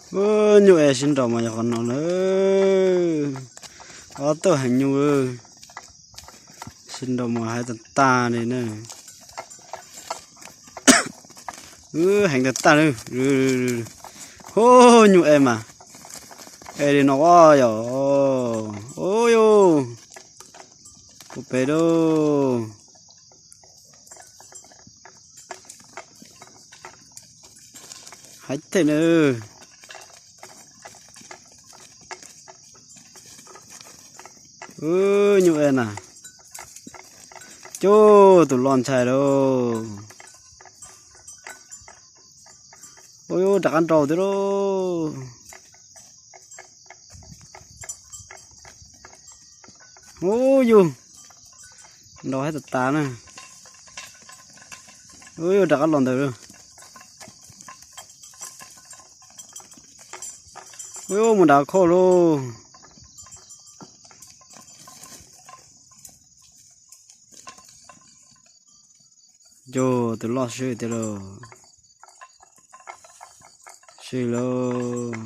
Ub, nyuj es sib nraus mas yog qhov no na. Ob tug heev nyuj, sib nraus mas heev tag tag li na. Ub, heev tag tag li. Ub, nyuj es mas es li no yom. Ub yus, ua pem lauj. Heev tiag na. Ub, nyuj es na. Cub, tus loj ntshai lauj. Ub, rov qab nraus tiag lauj. Ub yus, nraus heev tas tas na. Ub yus, rov qab los ntawd lauj. Ub yus, mus nram khauj lauj. Yus, tus loj swb tiag lauj. Swb lauj.